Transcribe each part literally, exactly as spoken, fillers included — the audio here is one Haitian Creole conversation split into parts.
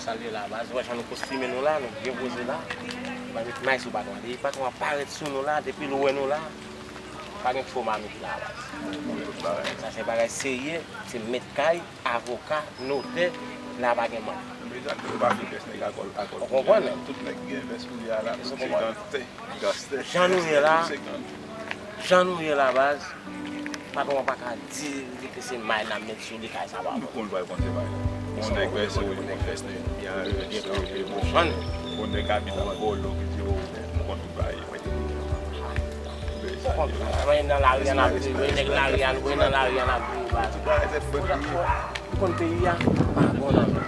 Salye la, baz. Ou wè jan nou kostime nou la, nou byen poze la. Mwen met may sou patwon an. Depi patwon an parèt sou nou la, depi l wè nou la, pa gen fo mamit la, baz. Sa se bagay serye, se mèt kay, avoka, notè, la pa gen mank. Ou konprann? Tout nèg gen vès kounye a la, tout se gangstè. Jan nou ye la, jan nou ye la, baz, patwon an pa ka di li ke se may n ap met sou li, kay sa pa bon. Nou konn pral konn se may. Yon nèg vèse ou, li konn vèse li. Yon nèg abit ap vòlò ki di ou, nou konn tout bagay. Mwen nan lari a n ap viv, mwen nan lari a n ap viv, baz. Ou konn peyi a pa bon nan men.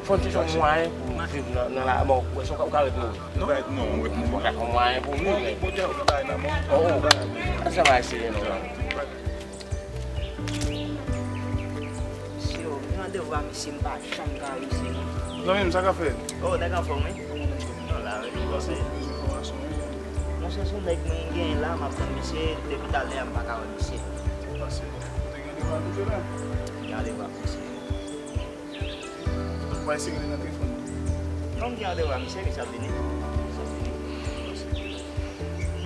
Fò n chèche yon mwayen pou viv nan, nan la, bon, ou ka ret mouri. Non, non, ou ret mouri. Fò n chèche yon mwayen pou viv, men. Oh, oh. Sa va eseye, non, non. Mesye, yo, m gen randevou a mesye, m pa janm ka wè mesye, non. Zanmi m, sa k ap fèt? Oh, nèg anfòm, wi. Non, la, wi, m panse. Monchè, se yon nèg mwen genyen la, m ap tann misye, depi talè a, m pa ka wè misye. Ou te gen randevou a misye la? Gen randevou a misye. Ou pa eseye rele nan telefòn nan? Non, m gen randevou a misye, misye ap vini. Misye ap vini.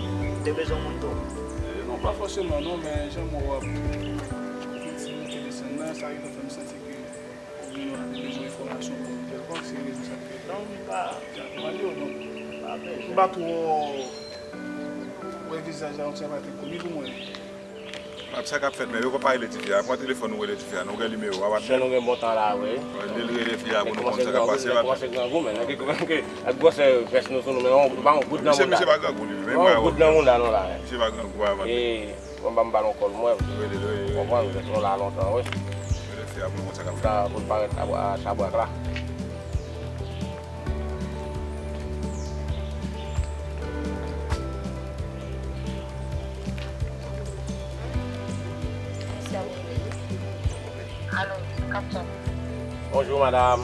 Ou te bezwen moun tou? Eh, non, pa fòseman, non, men jan m wè w ap monte desann nan, sa gentan fè m santi ke ou gen yon, te bezwen enfòmasyon pou moun kèlkonk, se rezon sa k fè. Non, m pa. M pa twò wè vizaj la, yon ti apatik komi pou mwen. Ap sa k ap fèt, men yo pa rele tifi a. Pran telefòn ou rele tifi a. Nou gen nimewo a, patnè. Jan nou gen bon tan la, wi. Li l rele fi a pou nou konn sa k ap pase, patnè. Nèg kòmanse grangou, men nèg ki, ki, ak gwosè vès nou sou nou, men nou pa yon goud nan mouda. Misye pa grangou, li. Nou pa yon goud nan mouda, nou la. Misye pa grangou, a, patnè. E, mwen, m ba l yon kòl, mwen. Rele l, wi, wi. Konprann, vès nou la lontan, wi. Rele fi a pou nou konn sa k ap fèt. Pou l parèt a, a chabrak la. Alo, kaptèn. Bonjou, madanm.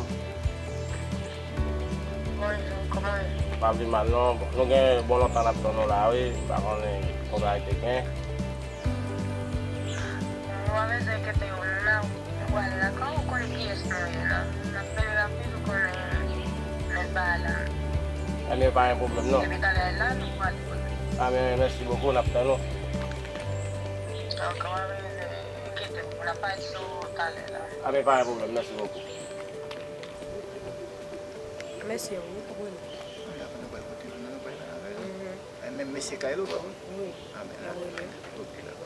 Bonjou, kòman w ye? Pa vle mal, non. Bon, nou gen bon lontan n ap tann nou la, wi. M pa konnen konbyen tan te gen. Nou pa bezwen enkyete w, nou la, nou prale lakay ou, ou konnen kiyès nou ye la. N ap vini rapid, ou konnen nèg pa la. Ebyen, pa gen pwoblèm, non. Depi talè a la, nou prale kote. Ebyen, mèsi bokou, n ap tann ou. Ok, w ap vini, enkyete w, n ap pale sou talè la. Ebyen, pa gen pwoblèm, mèsi bokou. Mèsi, wi, pou nou. Nou la, nou pral kote nou, nou pral avè l. Mhm. Menm mesye kay la ou pa konn? Wi. A, men la, ok, dakò.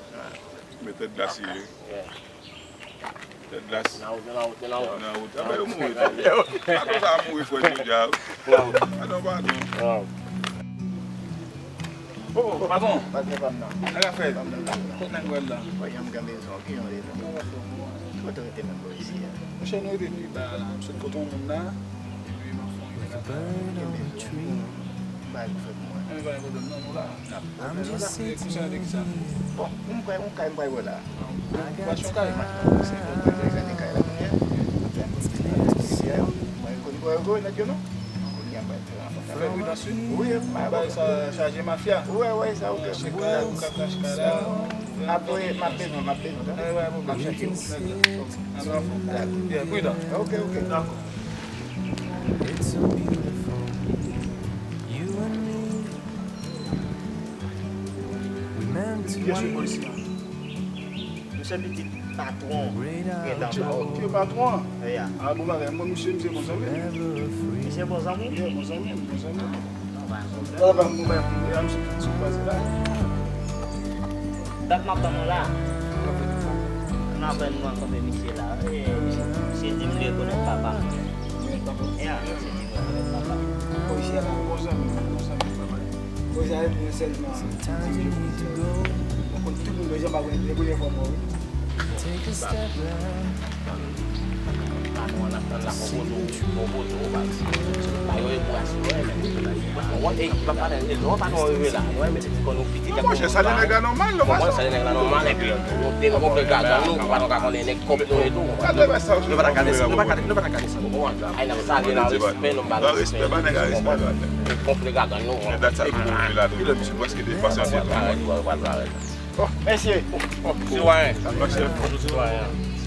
Mete glas li. Tèt glas. Nan wout, nan wout, nan wout. Nan wout. Anben, yo mouri tou. Patwon sa a mouri frè jodi a. Nan wout. Patwon, patwon. Nan wout. Oh, patwon. Patwon pa m nan. Sa k ap fèt? Pa m nan. Kot nèg wè l la? Wè, jan m gen bezwen, ki jan w ye la? Kote w rete menm bò isi a? Monchè, nou rete pi ba la. M sot kote yon moun la. Epi m ap fè yon bagay. M gen bezwen. M bay pou fè pou mwen. Anben, pa gen pwoblèm, non, nou la. Bon, m kwè yon kay m pral wè la. Ou achte yon kay? Se pou m pral gade kay la kounye a. Fè yon ti kay yo. Mwen konn kwa yo nèg yo non. Kounye a m pral fè yon afè. Fè pridans wi. Wi, m pral bay sa chaje mafya. Wi, wi, sa ok. Achte kay, ou ka achte kay la. M ap voye, m ap bezwen, m ap bezwen. M ap chache ou. Dakò. Bien, pridan. Ok, ok. Dakò. Kiyès wi bò isi a? Nou se pitit patwon. Gentan ba w. Ok, patwon an? Wi a. A, bon bagay. Mwen, misye, misye bon zanmi m. Misye bon zanmi? Wi, bon zanmi m, bon zanmi m. Non, pa yon pwoblèm. Bon bagay, bon bagay. E a misye ki sou kwaze la. Dat m ap tann nou la. N ap tann nou an kanpe misye la. E, misye di m li rekonèt papa m. Ya, misye di m rekonèt papa m. Polisye a la, bon zanmi m, bon zanmi m, papa. Polisye a reponn sèlman. Mwen konn tout moun deja, m pa konnen premye fwa m wè w wi. Patwon an ap tann la, konpoze w, konpoze w, baz. Ba yo enkou asou, wè, men. Wè, e, pa, pa, e, non, patwon rive la. Wè, men, se ti kò nou piti, non, monchè, salye nèg la nòmal, non, monchè, salye nèg la nòmal, epi nou te, nou gonfle gagann nou, pou patwon ka konnen nèg kòb nou ye tou. Nou pa ta gade sa, nou pa gade, nou pa ta gade sa, nou konprann? Ay, n ap salye nan respè, nou ba l respè. Nou gonfle gagann nou, epi nou pral parèt, nou pral parèt. Bon, mesye. Sitwayen. Bonjou, sitwayen.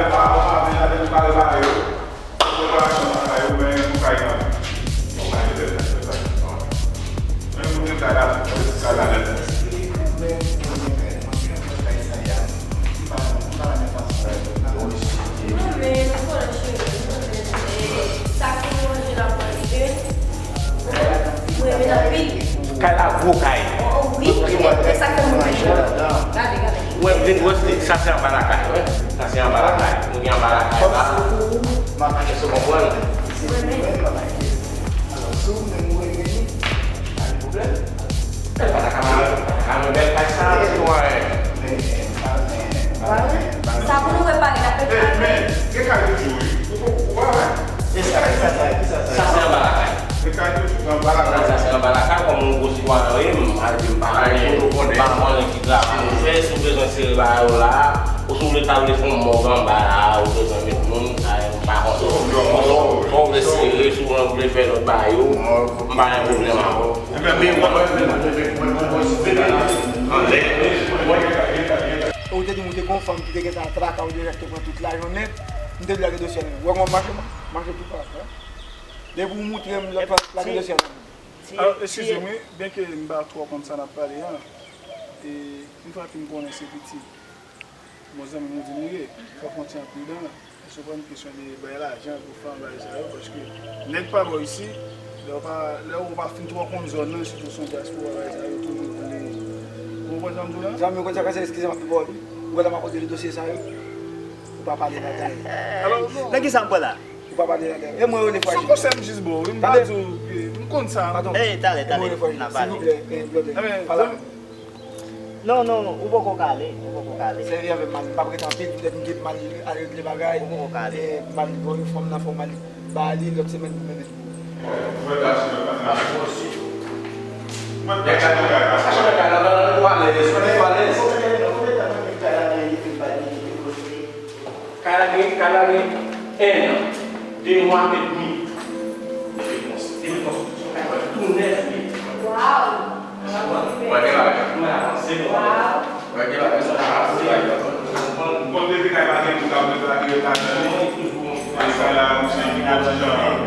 jaden pa, ou pa vle jaden, ou pa repare yo. Preparasyon sa kay ou, men pou kay kanmenm. Bon, kay yo bèl, kay yo bèl. Men pou vin kay la, kay la bèl. Non, men, nou konnen cheri, nou konnen, eh, sa ki manje la manje. Mwen renmen l anpil. Kay la gwo kay. Oh, oh, wi, e, e sa k fè mwen renmen l. Gade, gade. Wè, vin wè, se, sa se anba lakay, wè. Sa se anba lakay. Nou gen anba lakay la. Èske w konprann? Mwen renmen. Alò, si w menm ou renmen li, pa gen pwoblèm. E pa ta ka mal, pa ta ka mal bèl kay sa, sitwayen. Sa pou nou repare la. Men, men, gen kay toujou, wi. Ou, ou, ou pa wè? E sa, e sa, sa, e sa, sa. Sa se anba lakay. Gen kay toujou anba lakay. Sa se anba lakay, kòm yon gwo sitwayen, wi, m al di m pa konnen, m pa konnen ki travay ou fè, si w bezwen sere bagay ou la, ou si w vle ta vle fè yon mòg anba la, ou bezwen met moun, sa, m pa konnen. Fò w vle sere, si w vle fè lòt bagay yo, m pa gen pwoblèm avè w. Ou te di m ou te gon fanm ki te gentan traka w dirèkteman tout lajounen. M te di w lage dosye a nan men. Ou wè kòman m mache, mwen? M mache tou pa, wè. Depi w moutre m lòt fwa, lage dosye a nan men. Alò, eskize m, wi, byenke m pa twò konn sa n ap pale an, e yon fwa ke m konnen se pitit bon zanmi m ou di m ou ye, fòk mwen ti anpridan. Èske w konprann kesyon de bay lajan pou fanm, bagay sa yo, paske nèg pa bò isi, lè w pa, lè w pa fin twò konn zòn nan, sitou se yon dyaspora, bagay sa yo, toujou vle, ou konprann sa m di w la? Zanmi, ou konn sa k pase, eskize m ap di w, ou wè lè m ap pote dosye sa yo, ou pa pale bagay. Alò, nan ki sa m pran la? Ou pa pale anglè. E mwen yo defwa. Se yon konsèy m jis ba w, wi, m pa di w, m konn sa. Padon. E talè, talè, n a pale. Silvouplè, e, blòdè. Pale. Non, non, ou poko ka ale, ou poko ka ale. Sèvi avè m mal, m p ap ret anpil, poutèt m gen mal al regle bagay. Ou poko ka ale. E, mal voye fòm nan fò mal ba li lòt semèn pou mennen. Mwen ta si mwen pa nan. Mwen ta si mwen pa nan. Sa chanm kay la, nou alèz, nou alèz. Kay la gen, kay la gen en an, de mwa edmi. Depi konstriksyon, depi konstriksyon, kay la tou nèf li. Waw! Mwen gen bagay, mwen avanse, mwen. Waw! Mwen gen bagay, mwen avanse. Mwen konn depi kay pa gen moun k ap reklame yo pa nan li. Mwen toujou konn kay la, mwen se yon ti jan.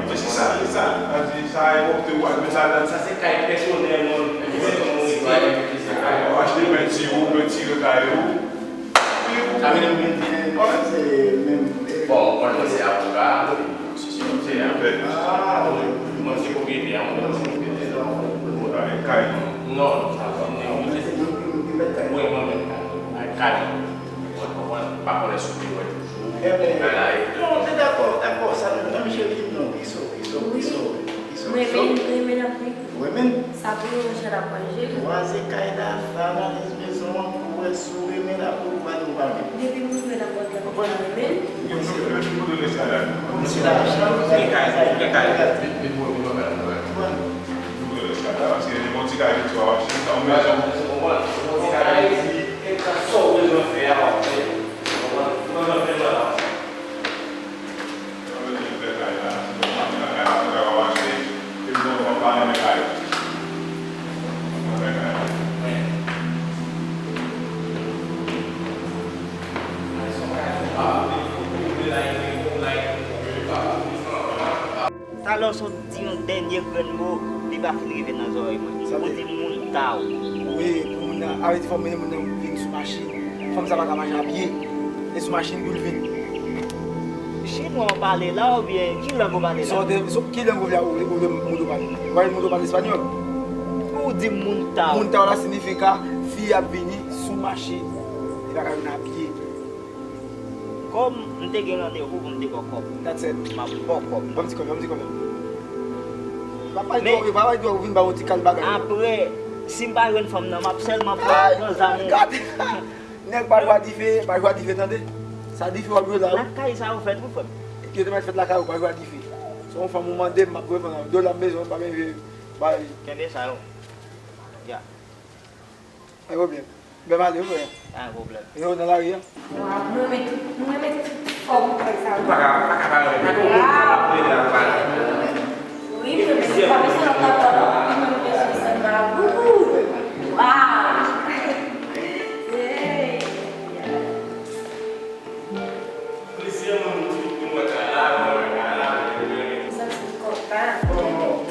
Men se sa, se sa. Sa di sa e opte ou al met ladan. Sa se kay pèsonèl mwen, mwen se kòm mwen rete. Ou achte penti ou, penti yo kay ou. Sa vle di m vin, vin, bon, mwen se avoka, se, se, se, ah, wi. Mwen se Non, non, sa pa mwen menm. Mwen menm kay. Mwen konprann. M pa konnen si w te wè toujou. Bagay. Non, se dakò, dakò, sa nou menm cheri m non, piso, piso, piso, piso. Mwen menm, mwen menm ap Ou renmen? Sa pou nou manje l ap manje. Kwaze kay la, analize mezon an pou wè si w renmen l apre ou pa di w pa renmen. Depi m rive nan pòt la, m pa renmen l. Mwen se la, mwen se la. Ki kay? Ki kay? Paske yon ti kay ki w ap achte, se yon mezon. Ou konprann? Yon ti kay ki, kèlkeswa sa w bezwen fè a, w ap fè. Ou konprann? Ou bezwen fè l la. Talè w sot di yon dènye grenn mo, li pa fin rive nan zòrèy mwen. Ou di moun ta w. Wi, pou moun nan, a vle di fò mennen moun nan vin sou machin. Fanm sa pa ka mache a pye. E sou machin pou l vin. Chinwa w pale la oubyen ki lang ou pale la? Sa w te, so, ki lang ou vle, ou vle, ou vle moun yo pale? Ou pale moun yo pale espanyòl? Ou di moun ta w. Moun ta w la siyifi ka fi ap vini sou machin. Li pa ka vin a pye. Kòm m te gen randevou pou m te ba w kòb. That's it. M ap ba w kòb. Ban m ti kòb, ban m ti kòb. Pa pale twò, pa pale twò, ou vin ba yon ti kal bagay. Apre, si m pa jwenn fanm nan, m ap sèlman pran zam ou. Gade! Nèg pa jwe a dife, pa jwe a dife tande. Sa dife w ap jwe la wi. Lakay sa yo fèt wi frè m. Yo te mèt fèt lakay ou pa jwe a dife. Se yon fanm ou mande m, m ap jwe fanm nan. Dola m bezwen, pa bezwen bay. Kenbe sa yo. Ya. Pa gen pwoblèm. Bèm ale wi frè. Pa gen pwoblèm. Yo nan lari a. Waw, mwen renmen tout, mwen renmen tout fòm kay sa yo. Ou pa ka, pa ka pa renmen. Pa gen moun ki pa renmen la pa. Wi, mwen renmen. Pa bezwen lòt la pa non. Mwen menm bezwen sèl bagay. Wouhou! Waw! Hey! Plizyè moun ki, ki mwen kay la, mwen wè kay la, mwen renmen. M santi m kontan.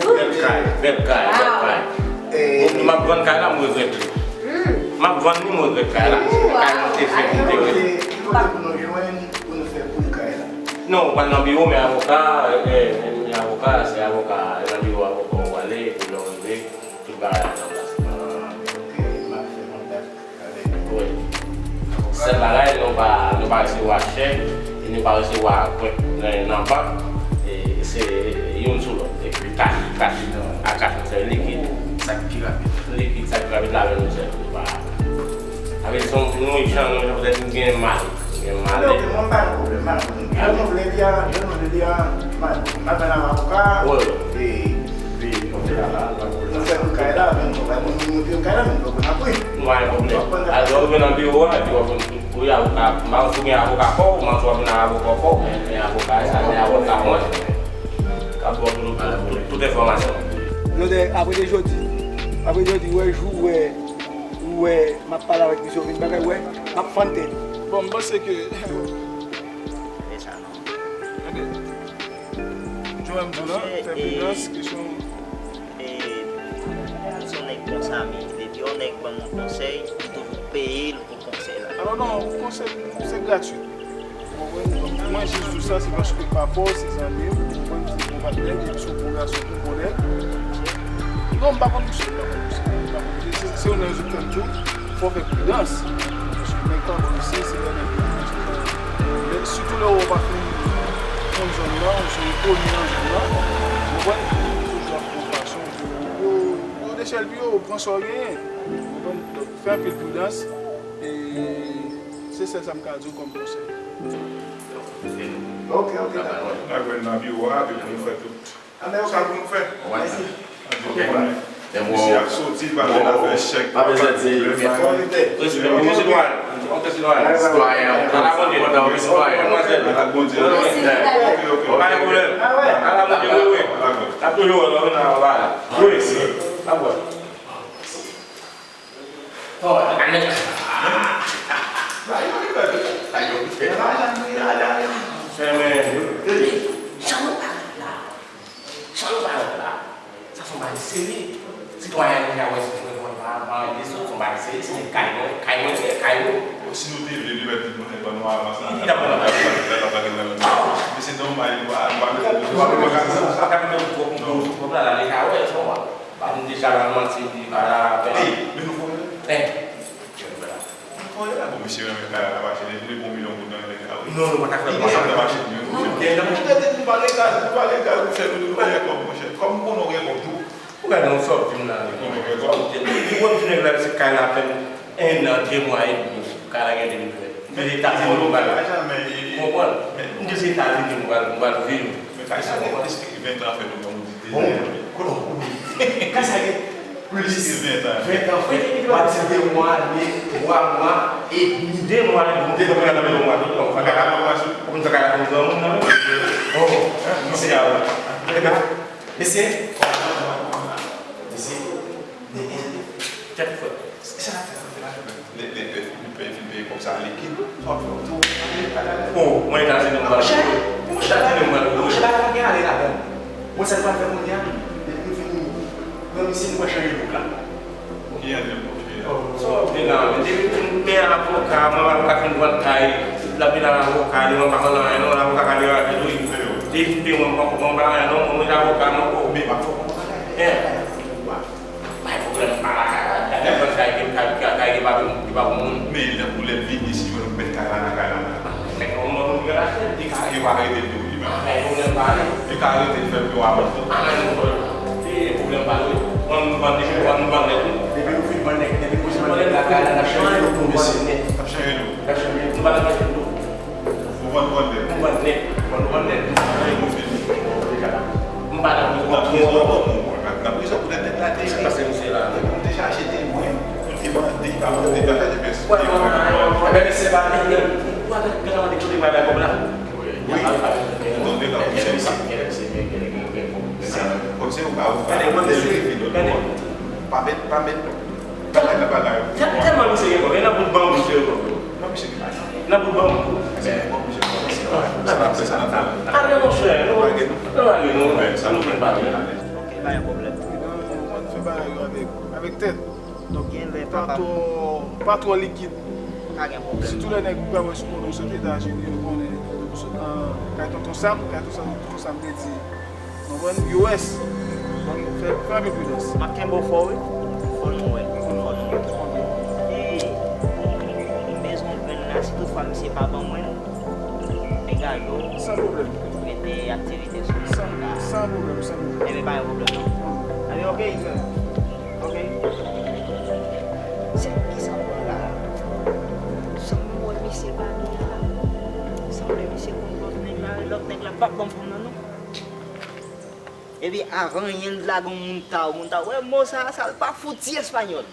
Bèl kay, bèl kay, bèl kay. Bon, m ap vann kay la, m regrèt li. M ap vann li, m regrèt kay la. Kay mwen te fè, m te wè. Ki kote pou nou jwenn, pou nou fè pou kay la? Non, ou pral nan biwo, men avoka, eh, eh, men avoka, se avoka, nan biwo avoka ou prale, epi lè w rive, tout bagay ap nan plas. Ok, m ap fè kontak. Wi. Sèl bagay, nou pa, nou pa resevwa chèk, e nou pa resevwa kwèk nan, nan bank, e se youn sou lòt. Epi kach, kach, a kach nou sèvi likid. Sa k pi rapid. Likid, sa k pi rapid la, men nou sèvi. Nou pa, avè di, nou jan, nou jan, petèt nou gen mal, nou gen mal. Ok, ok, mwen pa gen pwoblèm, pa gen pwoblèm. Jan nou vle li a, jan nou vle li a, m ap, m ap jwenn avoka. Wi, wi. E, Nou fè pou kay la, men nou pa nou monte kay la, men nou pa konn apre. Nou pa gen pwoblèm. Alò, ou vin nan biwo a, epi w ap konn pou avoka, m pa konn si w gen avoka pa w, m ann si w ap vin ak avoka pa w, men, men avoka sa, se avoka mwen, k ap ba w tout, tout, tout, tout enfòmasyon. Blodè, apre de jodi, apre jodi, wè jou, wè, wè, m ap pale avèk misye, w vin bagay, wè, m ap fann tèt. Bon, m panse ke. E sa non. Jan m di w la, fè pridans, kesyon. E, m se yon nèg konsa, men depi yon nèg ban m yon konsèy, m toujou peye l pou konsèy la. Alò non, konsèy, se gratui. Ou konprann? Donk, mwen jis di w sa, se paske papa w, se zanmi w, ou konprann, se bon patnè, epi se yon bon gason, tou bon nèg. Non, m pa konn misye, m pa konn misye, m pa konn misye. Se, se yon nèg sou fè m tou. Fò w fè pridans. Paske nèg pa bon isi, se lè nèg yo. Men sitou lè w pa fin konn zòn nan, ou se enkoni nan zòn nan, ou konprann? Toujou ap pran fason pou yo, yo dechèpiye w, pran sa w genyen. Ou konprann? Donk, fè anpil pridans. E se sèl sa m ka di w kòm konsèy. Ok, ok, dakò. N a jwenn nan biwo a, epi nou fè tout. Sa pou nou fè. Mèsi. Ok. Misye ap soti, pa gen afè chèk, pa gen pwoblèm. Respè pou sitwayen. Sitwayen. Ala Bondye. Ala Bondye. Mèsi. Ok, ok. Pa gen pwoblèm. Ala Bondye, wi, wi. N ap toujou wè, lè w vin anba la. Wi. N ap wè. Fèmen. Jan nou parèt la. Jan nou parèt la. Sa se yon bagay serye. Sitwayen yo ka wè si mwen konn pa, pa rete sot, se yon bagay serye. Se kay mwen, kay mwen, kay mwen. Si nou te vle, li mèt di nou, "Nèg, ban nou avans la." Li t ap pran avans. Li t ap pran avans. Men se dòmaj, nou pa, nou pa mete nou, nou pa mete nou. Sa ka mete nou twòp, twòp la, la, li ka wè, sa w a. Pa vin deja la, manti, di, pa la, fè. Ey, men nou fò, eh. Nou fò, la, bon, misye renmen kay la, l ap achte, li vle bon milyon goud nan men kay la, wi. Non, nou pa ka fè. Li deja t ap achte, men, wi. Nou pa legal, nou pa legal, ou fè nou, nou pa gen kòb, monchè. Kòm m konnen w gen kòb tou. Ou gade yon sòt di m la. Ou wè ti nèg la, se kay la fè en an, de mwa edmi. Kay la gen de mil vent. M te Etazini m pral. Konprann? M te se Etazini m pral, m pral viv. Men kay sa gen plis ke ven tan fè nou yon bon. Kote w konnen? Kay sa gen plis ke ven tan. Ven tan fè. W ap di de mwa, de twa mwa edmi. De mwa edmi. De mwa edmi. Ou konn sa kay la fè yon granmoun nan? Oh, misye a. Mesye, mesye, tèt fwèt. Kisa n ap fè la, fè la, fè la? Lè, lè, lè, li peye, fin peye kòb sa likid. Sa w ap fè, w tou. Oh, mwen Etazini, mwen pral. Monchè, monchè, Etazini, mwen pral. Monchè, bagay la gen ale ladan. Mwen, sa n pral fè kounye a, depi nou fin pran misye, nou pral chanje louk la. Ki jan de moun ki la? Sa w ap di la, men depi m peye avoka, mwen avoka fin vann kay, l ap vin ak avoka li, mwen pa konn anyen non, avoka ka deranje tou, wi. Depi m peye mwen, mwen pa konn anyen non, mwen avoka mwen ko. Men m ap fè w konprann bagay. Eh. Pa gen pwoblèm, m pa la kay la. Lè m vann kay, kay, kay, kay, kay, pa pou, pa pou moun. Men lè pou lè l vini, si jwenn yon bèl kay la, nan kay la. Nèg nan moun ki pral achte, li ka, yo pa rete tou, li menm. Anyen pwoblèm pa li. Li ka rete fè l pou yo avanse. Anyen pwoblèm pa li. Mwen, m vann depi, mwen, m vann nèt wi. Depi nou fin vann nèt, depi nou fin vann nèt, la kay la, n ap chanje louk, nou vann nèt. N ap chanje louk. N ap chanje louk. Nou pa nan manje tou. Ou vann, vann nèt. Nou vann nèt. Vann, vann nèt. Anyen nou fini. Deja la. M pa nan prizon. Nan prizon, non, non, non. Nan prizon pou nèt, nèt la te. Sa k pase misye la? Pou te chache temwen, pou te mande, pa mande, pa chache pès. Wè, non, non, non. Ebyen, se pa nèg, nèg, nèg, nèg, nèg, nèg, nèg, nèg, nèg, nèg, nèg, Wi. Ou tonbe nan misye sa. Kòmsi ou pa ou pa de mande l revi lòt bò. Pa met, pa met bagay nan bagay yo. Tèlman misye gen kòb, e nan bout banbou misye gen kòb yo. Non, misye gen kòb. Nan bout banbou. Misye gen kòb, misye gen kòb. Sa n ap fè, sa n ap fè. Ale monchè, nou pa gen, nou pa gen, nou, nou konn pale. Ok, pa gen pwoblèm. Fè bagay yo avèk, avèk tèt. Donk, pa twò, pa twò likid. Pa gen pwoblèm. Sitou lè nèg ou pa wè sou konnen ou sot Etazini, ou konnen ou sot nan kay Tonton Sam, kay Tonton Sam, Tonton Sam te di, konprann, U S. Donk, fè, fè anpil pridans. M ap kenbe w fò, wi. Fò nou wè. Fò nou wè. E, m bezwen grenn la, si toutfwa misye pa ban mwen l, m gade w. San pwoblèm. Mete aktivite sou mwen la. San pwoblèm, san pwoblèm. Ebyen, pa gen pwoblèm, non. Ebyen, ok. Ok. Se kisa pou la? Sanble wè misye pa gen la. Sanble misye konn lòt nèg la, lòt nèg la p ap ban m fanm nan, non. Epi avan anyen l lage yon moun ta w, moun ta w. Wè mo sa, sa l pa fouti espanyòl.